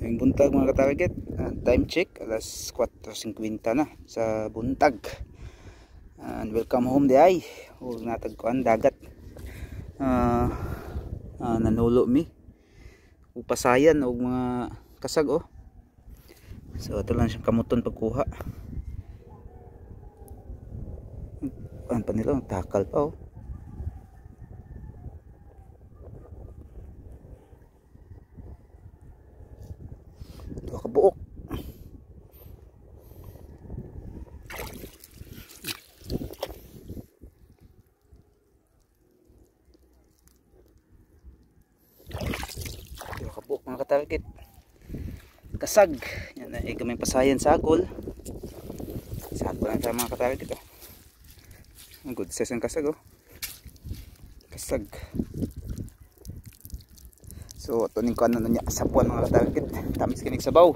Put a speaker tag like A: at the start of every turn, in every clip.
A: Ang buntag mga katarget, time check alas 4:50 na sa buntag. And welcome home di ay. Ug natag kuan dagat. Nanulo mi. Ug pasayan og mga kasag oh. So ato lang siyang kamuton pagkuha. Kuan pa nila, takal pa oh. Kabuok. Duha kabuok mga katarget. Kasag. Yan ay gamay pasayan sagol. Sagol lang sa mga katarget oh. Ang good size ang kasag oh. Kasag. So ito ning kuan na niya sapuan mga katarget. Tamis kinig sabaw.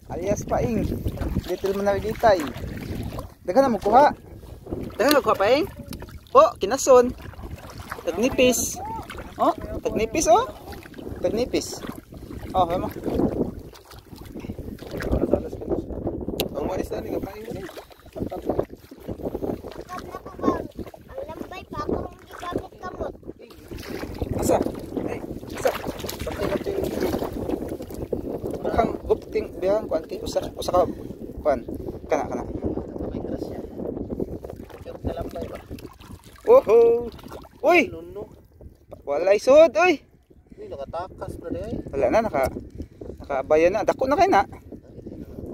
A: Alias paing, little manarigitay. Daghan na mo kuha. Daghan na kuha paing. Oh, kinason. Tagnipis. Oh, tagnipis oh. Tagnipis. Oh, mo.
B: Ang manis na ni paing mo ni.
C: Ang lambay pa ako kung gigamit kamot.
A: Asa? Ay, asa? Mukhang gupting biyang kuan usa usa ka kuan kana kana.
B: May grass siya. Pero talambay ba?
A: Oho. Uy, walay sud oy.
B: Uy, nakatakas na di ay.
A: Wala na nakaabayan na. Dako na kay na.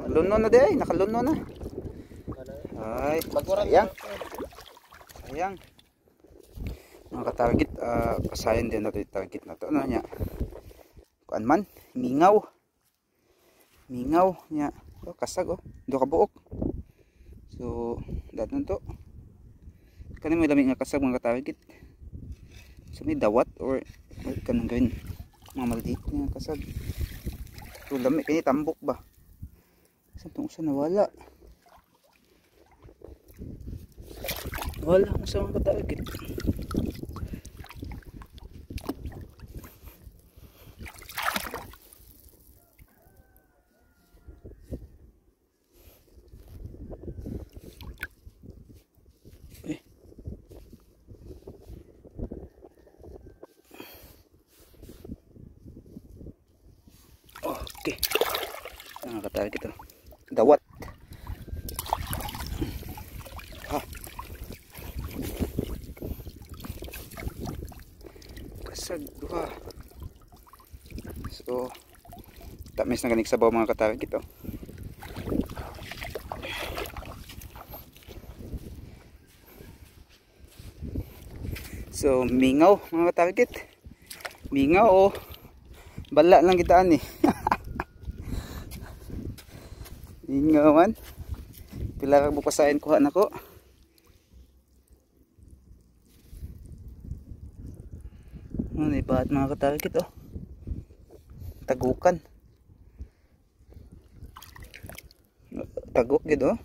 A: Luno na di ay, nakaluno na. Ay, sayang. Sayang. Mga katarget, pasayan din natin target na to. Ano niya? Kuan man, mingaw. Mingaw niya. Oh, kasag oh. Do ka buok. So, daton to. Kani may lami nga kasag mga katarget. So may dawat or kanang gawin mga maliit nga kasag. So lami kini tambok ba. Sa tong usa nawala. Wala ang sa mga katarget. Okay. Mga katarget ito. Dawat. Ha. Kasag duha. So tamis na ganig sabaw mga katarget ito. So mingaw mga katarget. Mingaw oh. Bala lang kitaan eh. Mingaw man. Pila ka bukasain kuha nako. Ano ibahat mga katarget oh. Tagukan. Tagok gid oh.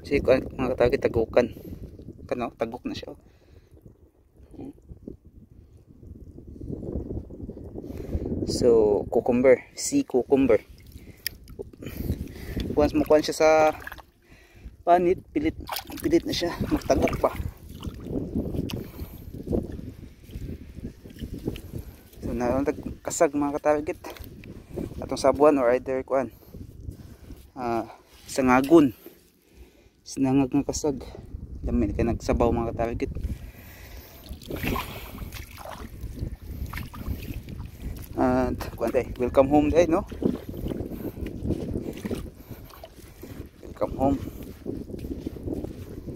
A: Si kuan mga katarget tagukan. Kano tagok na siya oh. So cucumber, sea cucumber. Once mo kuan siya sa panit, pilit pilit na siya, magtagok pa. So naroon kasag mga katarget. Atong sabuan or either kuan. Sangagon. Sinangag nga kasag. Dami kay nagsabaw mga katarget. At kuan day, welcome home day, no? Welcome home.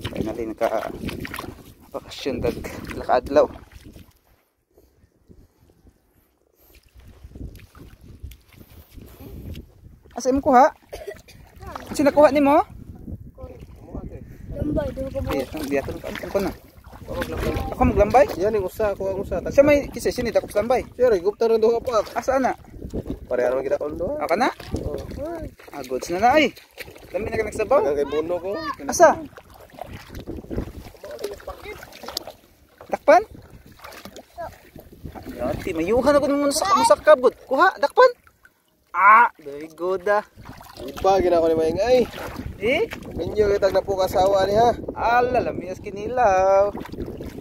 A: Finally naka bakasyon tag lakaadlaw. Asa imong kuha? Sino nakuha nimo?
C: Lambay, duha ka
A: Di, di ato ko na. Ako maglambay?
B: Yan yung usa, ako ang usa.
A: Siya may kisa sini takop sa lambay.
B: Sir, gupta rin duha pa.
A: Asa na?
B: Pareha naman kita kon duha.
A: Aka na?
B: Oh.
A: Ah, goods na na ay. Dami na ka nagsabaw.
B: Hanggang kay Bono ko.
A: Asa? Dakpan? Yati, mayuhan ako nung musakab good. Kuha, dakpan. Ah, very good ah.
B: Iba gina ko ni Maing ay.
A: Eh?
B: Minyo kitag na po kasawa niya.
A: Ala, lamias kinilaw.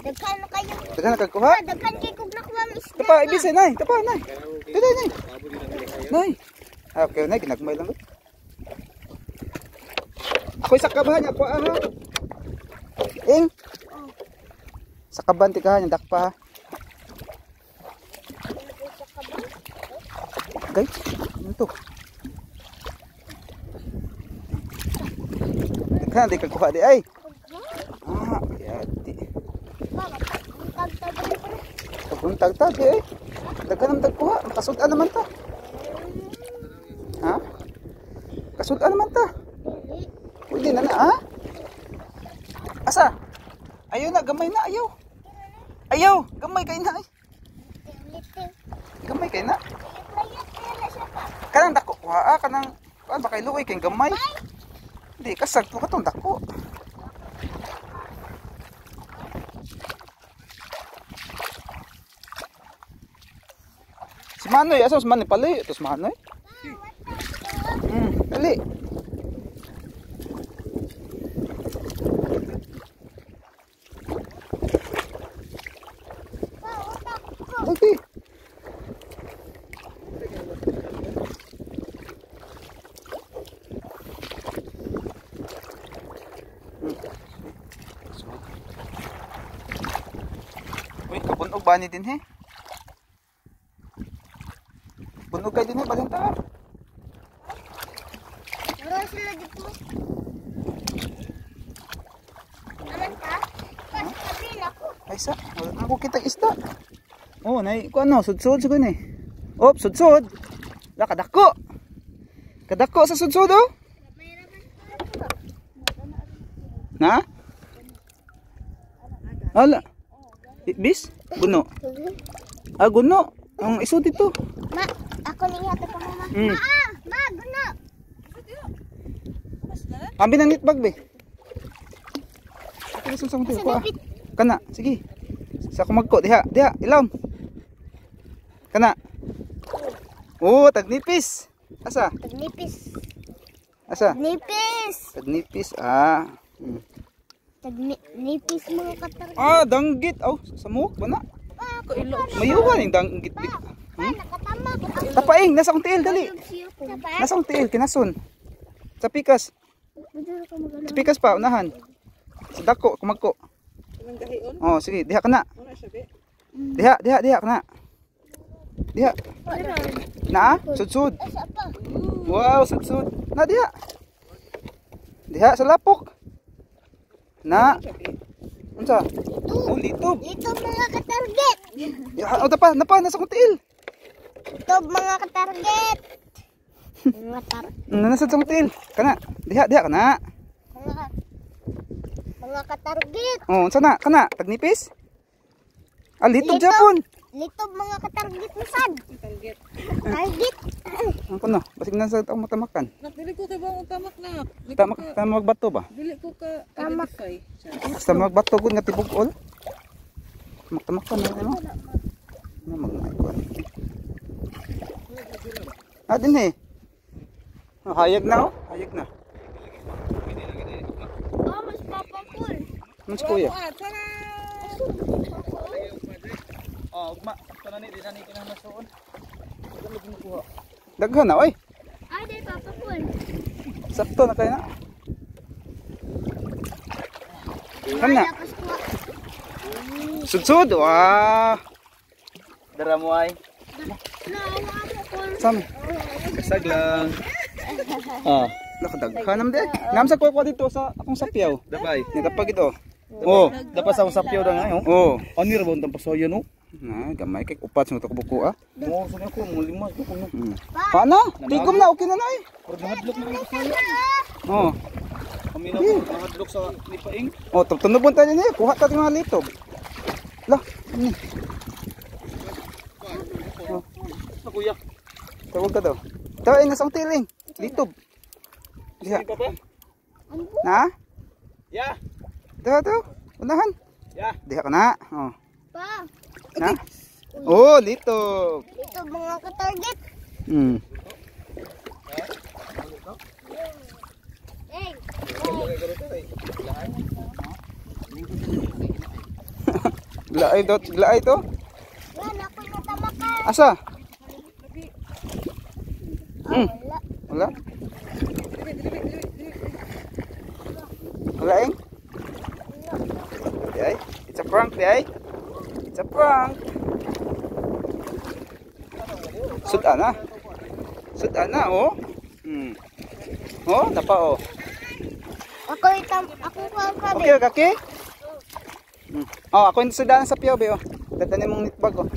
C: Daghan na kayo.
A: Daghan na kagkuha.
C: Daghan kay kog nakuha ang isda.
A: Tapa, ibis eh, nay. Tapa, nay. Tapa, nay. Nay. Ah, okay, nay, ginagmay lang. Ako'y sa kabahan, ako ah. Ing. Sa kaban, tikahan, yung dakpa ha. Okay, ano to? Daghan, di kagkuha di ay. Ah, yati. Paguntag ta, di ay. Daghan ang tagkuha, makasud-an naman ta. Ha? Kasud-an naman ta. Pwede na na, ha? Asa? Ayaw na, gamay na, ayaw. Ayaw, gamay kay na ay. Gamay kay na. Kanang dako, kuha, kanang kuan ba kay luoy kay gamay. Di kasag to katong dako. Si Manoy, asa si Manoy pali? Ito si Manoy. Dali. Okay. Uy, kabunog ba ni din he? Bunog kay din he, balhin ta.
C: Wala sila dito. Aman ka? Kasi ako.
A: Ay sa, wala na ako kita isda. Oh, nay, ko ano, sudsud sa eh. Op, sudsud. La kadako. Kadako sa sudsud oh. Na? Ala. Bis? Guno. Ah, guno. Ang iso dito.
C: Ma, ako ni hatag ka mama. Ma, ma, guno.
A: Ambi nang nitbag be. Ito sa ko. Kana, sige. Sa kumagko diha, diha, ilom. Kana. Oh, tagnipis. Asa?
C: Tagnipis.
A: Asa?
C: Nipis.
A: Tagnipis. Ah.
C: Tagnipis mga katarget.
A: Ah, danggit. Oh, samok ba na? Mayuhan yung danggit.
C: Nakatama.
A: Tapaing, nasa akong tiil, dali. Nasa akong tiil, kinasun. Sa pikas. Sa pikas pa, unahan. Sa dako, kumagko. Oh, sige, diha ka na. Diha, diha, diha ka na. Diha. Na, sudsud. Wow, sudsud. Na, diha. Diha sa lapok. Na. Unsa? Oh, litob.
C: Litob mga katarget.
A: Diha, oh, tapa, napa, nasa akong tiil.
C: Litob mga katarget. Mga tar.
A: Nasa akong tiil. Kana, diha, diha kana.
C: Mga katarget.
A: Oh, unsa na? Kana, tagnipis? Ah, litob japon.
C: Litob mga katarget masad. Target. Target.
A: Ang kuno, basig na sa akong matamakan.
D: Nak, dili ko kay bang tamak nak.
A: Tamak, tamak bato ba?
D: Dili ko ka identify.
A: Basta magbato gud nga tibug-ol. Tamak-tamakan na ano. Ano magnaay ko. Ah, din eh. Oh, hayag na oh, hayag na.
C: Oh, mas papapul.
A: Ano si kuya?
B: Oh, ugma. Ito na ni, di na ni kinahanglan. Ito lagi makuha.
A: Daghan na oy.
C: Ay, di Papa Paul.
A: Sakto na kayo na. Kana.
C: Lakas ko.
A: Sudsud. Wah.
B: Dara mo ay.
C: Naawa mo Paul.
A: Sami.
B: Kasag lang. Ah,
A: Nakadaghan nam de. Nam sa kuha dito sa akong sapyaw.
B: Dabay.
A: Nitapag ito. Oh.
B: Dapat sa akong sapyaw na ngayon.
A: Oh.
B: Ano ra ba ang pasoyo no?
A: Na, gamay kay upat sa buko ah.
B: Mo sa ako mga lima ko kuno.
A: Paano? Tigom na, okay na na eh.
B: Pero mahadlok na ang pasoyo.
A: Oh.
B: Kami na ko mahadlok sa lipaing.
A: Oh, tunubon tayo niya. Kuha tayo mga litob. Lah, ini. Oh,
B: Sa kuya.
A: Tawag ka daw. Tawag ay nasa ang tiling. Litob. Diha.
B: Sige pa.
A: Na?
B: Ya.
A: Daw, daw. Unahan.
B: Ya.
A: Diha ka na. Oh.
C: Pa.
A: Na? Oh, litob.
C: Ito mga ka-target. Hey.
A: Glaay do, glaay to.
C: Yan ako natamakan.
A: Asa?
C: Ah, wala.
A: Wala. Wala eh. Di ay. It's a prank, di ay. It's a prank. Sudan na. Sudan na, oh. Oh, napa oh.
C: Ako itam ako ko ang kabi.
A: Okay, kaki? Oh, ako yung sudan sa piyo, be, oh. Dadanin mong nitbag, oh.